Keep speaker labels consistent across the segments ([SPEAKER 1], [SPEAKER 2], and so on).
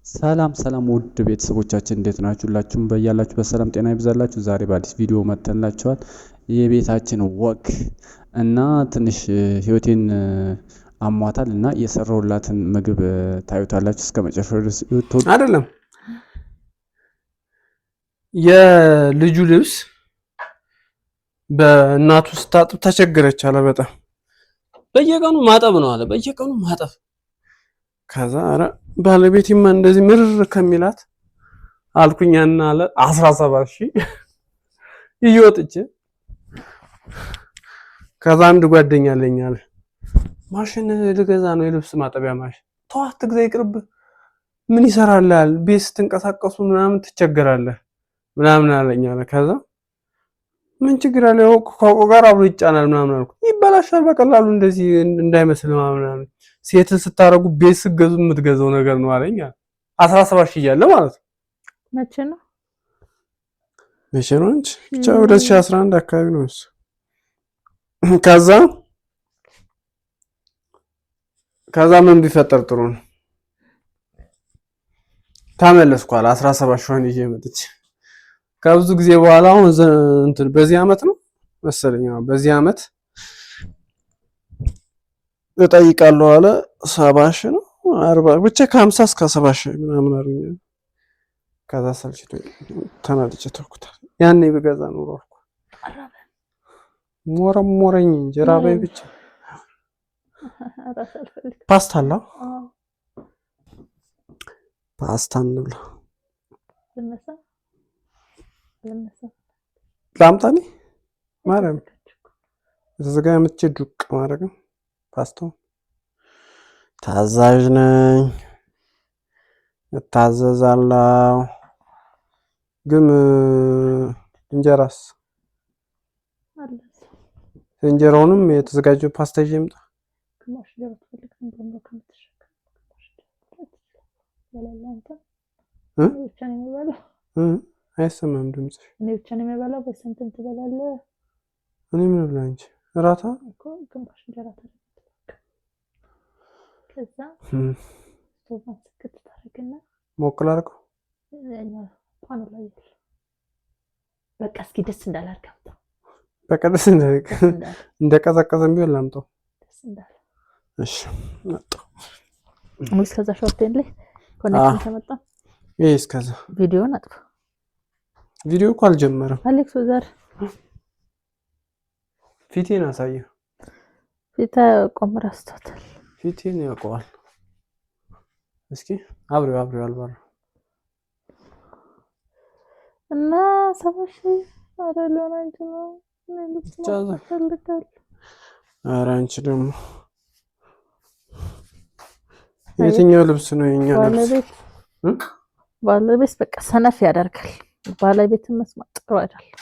[SPEAKER 1] ሰላም ሰላም ውድ ቤተሰቦቻችን፣ እንዴት ናችሁ? ሁላችሁም በያላችሁ በሰላም ጤና ይብዛላችሁ። ዛሬ በአዲስ ቪዲዮ መጥተንላችኋል። የቤታችን ወግ እና ትንሽ ህይወቴን አሟታል እና የሰራሁላትን ምግብ ታዩታላችሁ። እስከ መጨረሻው ድረስ
[SPEAKER 2] አይደለም፣ የልጁ ልብስ በእናቱ ስታጥብ ተቸገረች አለ። በጣም በየቀኑ ማጠብ ነው አለ። በየቀኑ ማጠብ። ከዛ ኧረ ባለቤቴማ እንደዚህ ምርር ከሚላት አልኩኛና አለ 17,000 ይዤ ወጥቼ፣ ከዛ አንድ ጓደኛ አለኝ አለ፣ ማሽን ልገዛ ነው፣ የልብስ ማጠቢያ ማሽን። ተው አትግዛ፣ ይቅርብ፣ ምን ይሰራልሃል? ቤት ስትንቀሳቀሱ ምናምን ትቸገራለህ ምናምን አለኝ አለ። ከዛ ምን ችግር አለ? ያው ከእቃው ጋር አብሮ ይጫናል ምናምን አልኩ። ይበላሻል በቀላሉ፣ እንደዚህ እንዳይመስል ምናምን አለኝ። ሴትን ስታረጉ ቤት ስትገዙ የምትገዛው ነገር ነው አለኝ አለ። 17,000 እያለ ማለት ነው።
[SPEAKER 3] መቼ ነው?
[SPEAKER 2] መቼ ነው እንጂ ብቻ 2011 አካባቢ ነው እሱ። ከዛ ምን ቢፈጠር ጥሩ ነው? ተመለስኩ አለ፣ 17,000 ይዤ መጥቼ ከብዙ ጊዜ በኋላ። አሁን እንትን በዚህ አመት ነው መሰለኝ፣ አዎ በዚህ አመት እጠይቃለሁ አለ። 70,000 ነው 40፣ ብቻ ከ50 እስከ 70,000 ምናምን አሉኝ። ከዛ ሰልችቶ ተናድጄ ተውኩታል። ያኔ ብገዛ ኑሮ አልኩ። ሞረሞረኝ እንጂ ራበኝ ብቻ።
[SPEAKER 3] እራስ አልፈልግም።
[SPEAKER 2] ፓስታ አለ?
[SPEAKER 3] አዎ።
[SPEAKER 2] ፓስታ እንብላ።
[SPEAKER 3] ልነሳ ልነሳ።
[SPEAKER 2] ላምጣ እኔ? ማርያም የተዘጋ መጥቼ ዱቅ ማድረግ ነው ፓስታው። ታዛዥ ነኝ፣ እታዘዛለሁ። ግን እንጀራስ?
[SPEAKER 3] አለ።
[SPEAKER 2] እንጀራውንም የተዘጋጀው ፓስታ ይዤ እምጣ።
[SPEAKER 3] ግማሽ እንጀራ ትፈልግ እንደውም ከምትሸከም ግማሽ እንጀራ ትበላለህ አንተ።
[SPEAKER 2] እ?
[SPEAKER 3] እኔ ብቻ ነው የምበላው።
[SPEAKER 2] እ? አይሰማም ድምፅሽ።
[SPEAKER 3] እኔ ብቻ ነው የምበላው ወይስ አንተም ትበላለህ?
[SPEAKER 2] እኔ ምን ብላ እንጂ እራታ።
[SPEAKER 3] እኮ ግማሽ እንጀራ ታደርጋለህ። ከዛ ስቶቫን ስክት ታደርግና
[SPEAKER 2] ሞቅ ላድርገው።
[SPEAKER 3] ያኛው ፓኑ ላይ ያለ በቃ እስኪ ደስ እንዳለ አድርገህ አምጣው።
[SPEAKER 2] በቃ ደስ
[SPEAKER 3] ደስ እንዳለ።
[SPEAKER 2] እንደቀዘቀዘም ቢሆን ላምጣው።
[SPEAKER 3] ደስ እንዳለ።
[SPEAKER 2] እሺ መጣሁ።
[SPEAKER 3] ወይስ ከዛ ሾርቴን ላይ connection ከመጣ
[SPEAKER 2] ይሄ እስከዛ
[SPEAKER 3] ቪዲዮን አጥፋ።
[SPEAKER 2] ቪዲዮ እኮ አልጀመረም።
[SPEAKER 3] አሌክስ ዛር
[SPEAKER 2] ፊቴን አሳየው።
[SPEAKER 3] ፊታ ቆም ረስቶታል።
[SPEAKER 2] ፊቴን ያውቀዋል። እስኪ አብሬው አብሬው አልበራ።
[SPEAKER 3] እና 70,000 ኧረ ሊሆን አንቺ ነው። እኔ ልብስ
[SPEAKER 2] ብቻ
[SPEAKER 3] ማጠብ እፈልጋለሁ።
[SPEAKER 2] ኧረ አንቺ ደግሞ የትኛው ልብስ ነው የኛ ልብስ?
[SPEAKER 3] ባለቤት
[SPEAKER 2] እ?
[SPEAKER 3] ባለቤት በቃ ሰነፍ ያደርጋል። ባለቤትን መስማት ጥሩ አይደለም።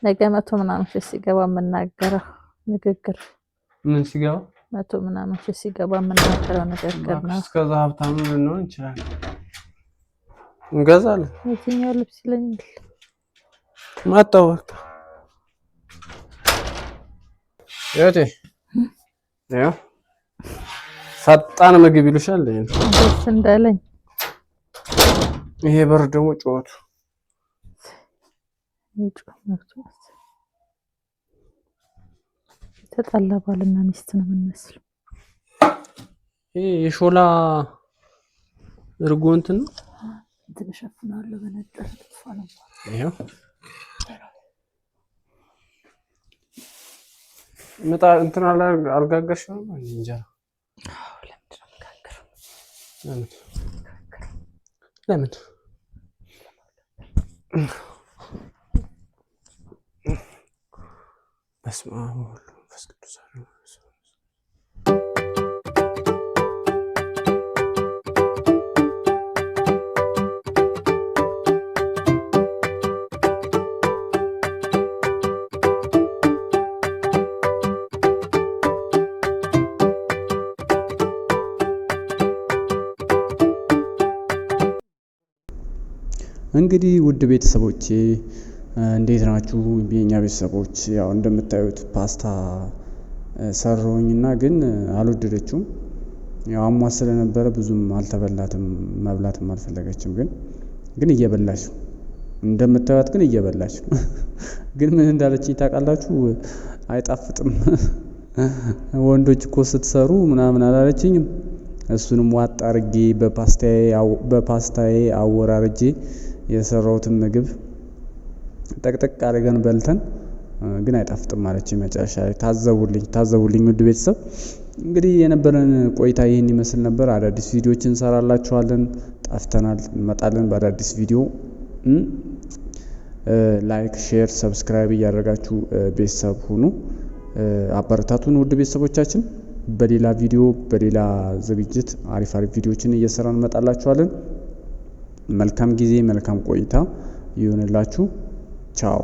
[SPEAKER 3] ነገ መቶ ምናምን ሺህ ሲገባ የምናገረው ንግግር
[SPEAKER 2] ምን ሲገባ?
[SPEAKER 3] መቶ ምናምን ሺህ ሲገባ የምናገረው ንግግር ነው።
[SPEAKER 2] እስከዛ ሀብታም ልንሆን እንችላለን። እንገዛለን።
[SPEAKER 3] የትኛው ልብስ ይለኛል።
[SPEAKER 2] መጣሁ በቃ። ይኸውቴ ይኸው ፈጣን ምግብ ይሉሻል። ይሄ ነው።
[SPEAKER 3] ደስ እንዳለኝ።
[SPEAKER 2] ይሄ በር ደግሞ ጩኸቱ
[SPEAKER 3] የጮህ መብቱ የተጣላ ባልና ሚስት ነው የምንመስለው።
[SPEAKER 2] ይሄ የሾላ እርጎ እንትን ነው።
[SPEAKER 3] እንትን እሸፍነዋለሁ በነጠላ ጥፋ ነው።
[SPEAKER 2] ይኸው ምጣድ እንትን አልጋገርሽም ነው እንጀራ?
[SPEAKER 3] ለምንድን ነው የምጋግረው?
[SPEAKER 2] ለምን ለምን? በስመ አብ ወወልድ ወመንፈስ ቅዱስ አሐዱ አምላክ።
[SPEAKER 1] እንግዲህ ውድ ቤተሰቦቼ፣ እንዴት ናችሁ? የኛ ቤተሰቦች፣ ያው እንደምታዩት ፓስታ ሰራሁኝና ግን አልወደደችውም። ያው አሟት ስለነበረ ብዙም አልተበላትም፣ መብላትም አልፈለገችም። ግን እየበላች ነው እንደምታዩት፣ ግን እየበላች ነው። ግን ምን እንዳለችኝ ታውቃላችሁ? አይጣፍጥም፣ ወንዶች እኮ ስትሰሩ ምናምን አላለችኝም። እሱንም ዋጥ አርጌ በፓስታዬ አወራርጄ የሰራሁትን ምግብ ጠቅጠቅ አድርገን በልተን ግን አይጣፍጥም አለችኝ። መጨረሻ ላይ ታዘቡልኝ፣ ታዘቡልኝ ውድ ቤተሰብ። እንግዲህ የነበረን ቆይታ ይህን ይመስል ነበር። አዳዲስ ቪዲዮዎች እንሰራላችኋለን። ጠፍተናል፣ እንመጣለን በአዳዲስ ቪዲዮ። Like፣ share፣ subscribe እያደረጋችሁ ቤተሰብ ሁኑ፣ አበረታቱን ውድ ቤተሰቦቻችን። በሌላ ቪዲዮ በሌላ ዝግጅት አሪፍ አሪፍ ቪዲዮዎችን እየሰራን እንመጣላችኋለን። መልካም ጊዜ፣ መልካም ቆይታ ይሁንላችሁ። ቻው።